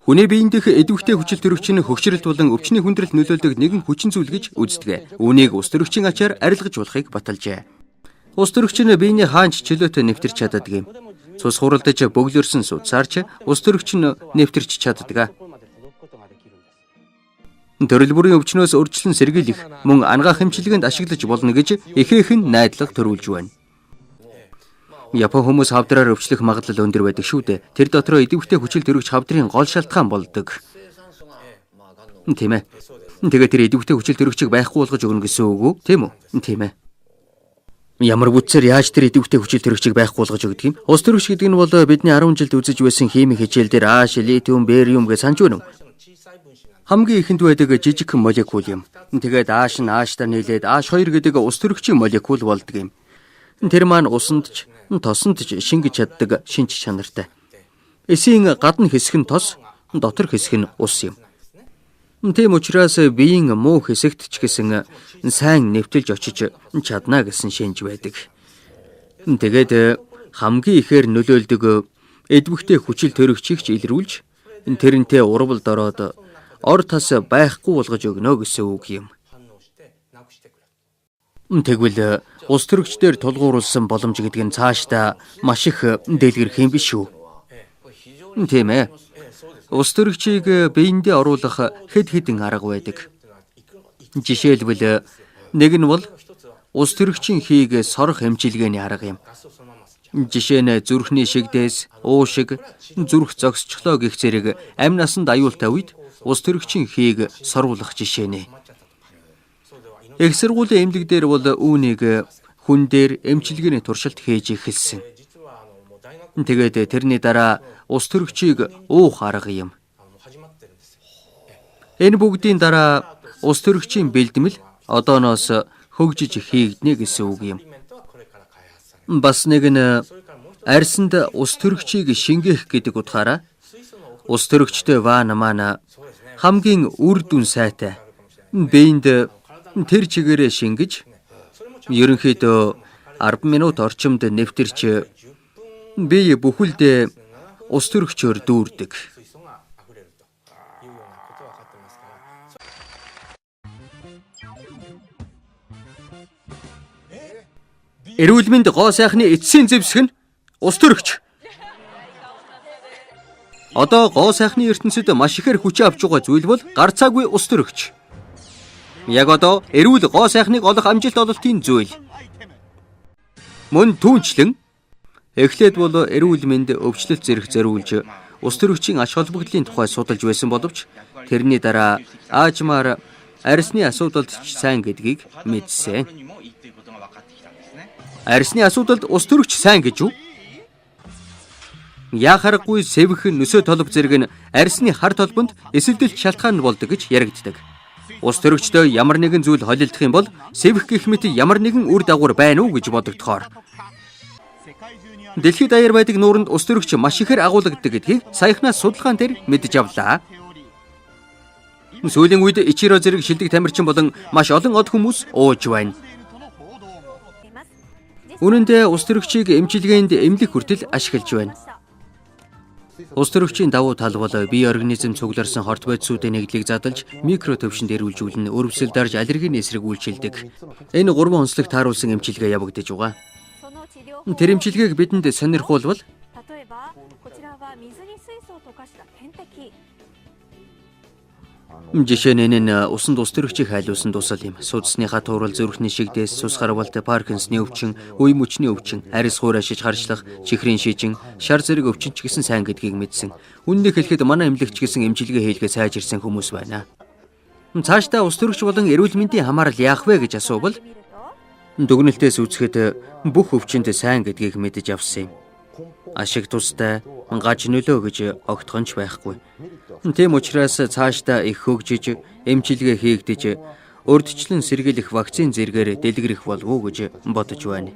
Хүний биеийн дэх эдвэхтэй хүчил төрөгч нь хөгшрөлт болон өвчний хүндрэлд нөлөөлдөг нэгэн хүчин зүйл гэж үздэг. Үүнийг ус төрөгчийн ачаар арилгаж болохыг баталжээ. Ус төрөгч нь биений хаанч чөлөөтэй нэвтэрч чаддаг юм. Цус хуралдаж бөглөрсөн судсаарч ус төрөгч нь нэвтэрч чаддаг. Төрөл бүрийн өвчнөөс урьдчилан сэргийлэх мөн анагаах эмчилгээнд ашиглаж болно гэж ихээхэн найдлага төрүүлж байна. Япон хүмүүс хавдраар өвчлөх магадлал өндөр байдаг шүү дээ. Тэр дотроо идэвхтэй хүчил төрөгч хавдрын гол шалтгаан болдог. Тийм ээ. Тэгээд тэр идэвхтэй хүчил төрөгчийг байхгүй болгож өгнө гэсэн үг үү? Тийм үү? Тийм ээ. Ямар бүтцээр яаж тэр идэвхтэй хүчил төрөгчийг байхгүй болгож өгдөг юм? Ус төрөгч гэдэг нь бол бидний 10 жилд үзэж байсан химийн хичээл дээр ааш, литиум, бериум гэж санаж байна уу? Хамгийн ихэнд байдаг жижиг молекул юм. Тэгээд ааш нь ааштай нийлээд ааш 2 гэдэг ус төрөгчийн молекул болдог юм. Тэр маань усанд ч тосонд ч шингэж чаддаг шинж чанартай. Эсийн гадна хэсэг нь тос, дотор хэсэг нь ус юм. Тийм учраас биеийн муу хэсэгт ч гэсэн сайн нэвтэлж очиж чадна гэсэн шинж байдаг. Тэгээд хамгийн ихээр нөлөөлдөг эдвэхтэй хүчил төрөгчийг ч илрүүлж тэрнтэй урвалд ороод ор тас байхгүй болгож өгнө гэсэн үг юм. Тэгвэл улс төрөгчдөр тулгуурласан боломж гэдэг нь цаашдаа маш их дэлгэрэх юм биш үү? Тийм ээ. Улс төрөгчийг биендээ оруулах хэд хэдэн арга байдаг. Жишээлбэл нэг нь бол улс төрөгчийн хийг сорох эмчилгээний арга юм. Жишээ нь зүрхний шигдээс, уушиг, зүрх зогсчлоо гэх зэрэг амь насанд аюултай үед улс төрөгчийн хийг соруулах жишээ нэ. Их сургуулийн эмнэлэг дээр бол үүнийг хүн дээр эмчилгээний туршилт хийж эхэлсэн. Тэгээд тэрний дараа улс төрөгчийг уух арга юм. Энэ бүгдийн дараа улс төрөгчийн бэлтгэл одооноос хөгжиж хийгдэнэ гэсэн үг юм. Бас нэг нь арьсанд улс төрөгчийг шингээх гэдэг утгаараа улс төрөгчтэй ван маань хамгийн үр дүн сайтай биеинд тэр чигээрээ шингэж ерөнхийдөө 10 минут орчимд нэвтэрч бие бүхэлдээ ус төрөгчөөр дүүрдэг. Эрүүл мэнд гоо сайхны эцсийн зэвсэг нь ус төрөгч. Одоо гоо сайхны ертөнцид маш ихээр хүчээ авч байгаа зүйл бол гарцаагүй ус төрөгч. Яг одоо эрүүл гоо сайхныг олох амжилт ололтын зүйл. Мөн түүнчлэн эхлээд бол эрүүл мэнд өвчлөлт зэрэг зориулж ус төрөгчийн ач холбогдлын тухай судалж байсан боловч тэрний дараа аажмаар арьсны асуудалд ч сайн гэдгийг мэдсэн. Арьсны асуудалд ус төрөгч сайн гэж юу? Яа харахгүй сэвх нөсөө толбо зэрэг нь арьсны хар толбонд эсэлдэлт шалтгаан болдог гэж яригддаг. Ус төрөгчдөө ямар нэгэн зүйл холилдох юм бол сэвх гэх мэт ямар нэгэн үр дагавар байна уу гэж бодогдохоор. Дэлхийд даяар байдаг нууранд ус төрөгч маш ихээр агуулагддаг гэдгийг саяхнаас судалгаан дээр мэдэж авлаа. Сүүлийн үед Ичиро зэрэг шилдэг тамирчин болон маш олон од хүмүүс ууж байна. Үнэн дээр ус төрөгчийг эмчилгээнд эмнэлэг хүртэл ашиглаж байна. Ус төрөгчийн давуу тал бол бие организм цугларсан хорт бодисуудын нэгдлийг задалж микро төвшөнд эрүүлжүүлэн өрөвсөл дарж аллергийн эсрэг үйлчилдэг. Энэ гурван онцлог тааруулсан эмчилгээ явагдаж байгаа. Тэр эмчилгээг бидэнд сонирхуулбал жишээ нь энэ нь усанд ус төрөгчийг хайлуулсан дусал юм. Судасныхаа туурал зүрхний шигдээс, цус гарвалт, Паркинсны өвчин, үе мөчний өвчин, арьс хуур ашиж харшлах, чихрийн шижин, шар зэрэг өвчин ч гэсэн сайн гэдгийг мэдсэн. Үнэнийг хэлэхэд манай эмнэлэгч гэсэн эмчилгээ хийлгээ сайжирсан хүмүүс байна. Цаашдаа ус төрөгч болон эрүүл мэндийн хамаарал яах вэ гэж асуувал дүгнэлтээс үзэхэд бүх өвчнөд сайн гэдгийг мэдэж авсан юм. Ашиг тустай гаж нөлөө гэж огтхон ч байхгүй. Тийм учраас цаашдаа их хөгжиж, эмчилгээ хийгдэж, урьдчилан сэргийлэх вакцин зэргээр дэлгэрэх болов уу гэж бодож байна.